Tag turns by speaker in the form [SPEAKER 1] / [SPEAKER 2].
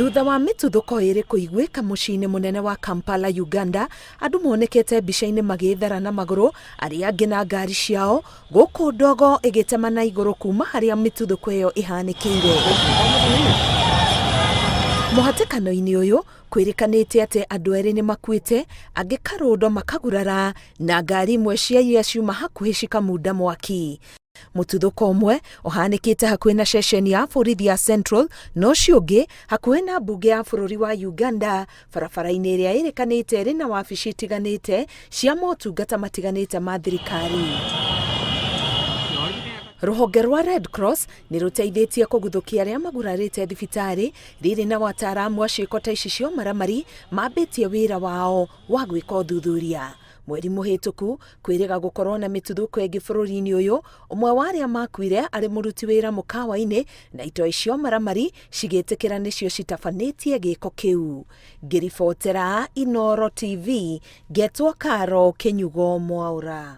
[SPEAKER 1] Thutha wa mĩtuthũko ĩrĩ kũiguĩka mũciĩ-inĩ mũnene wa Kampala, Uganda, andũ monekete mbica-inĩ magĩĩthara na magũrũ, arĩa angĩ na ngari ciao, gũkũ ndogo ĩgĩtema na igũrũ kuma harĩa mĩtuthũko ĩyo ĩhanĩkĩire. Mũhatĩkano-inĩ ũyũ, kwĩrĩkanĩte atĩ andũ erĩ nĩ makuĩte, angĩ karũndo makagurara, na ngari imwe cia iria ciuma hakuhĩ cikamunda mwaki. Mũtuthũko ũmwe ũhanĩkĩte hakuhĩ na ceceni ya borithi ya Central na ũcio ũngĩ hakuhĩ na mbunge ya bũrũri wa Uganda barabara-inĩ ĩrĩa ĩrĩkanĩte ĩrĩ na wabici itiganĩte cia motungata matiganĩte ma thirikari. Rũhonge rwa Red Cross nĩ rũteithĩtie kũguthũkia arĩa magurarĩte thibitarĩ rĩrĩ na wataaramu a ciĩko ta ici cia ũmaramari mambĩtie wĩra wao wa gwĩka ũthuthuria. Mweri mũhĩtũku, kwĩrĩga gũkorwo na mĩtuthũko ĩngĩ bũrũri-inĩ ũyũ, ũmwe wa arĩa makuire arĩ mũruti wĩra mũkawa-inĩ na itoi cia ũmaramari cigĩtĩkĩra nĩcio citabanĩtie gĩko kĩu. Ngĩribotera Inooro TV, ngetwo Caro Kĩnyugo Mwaũra.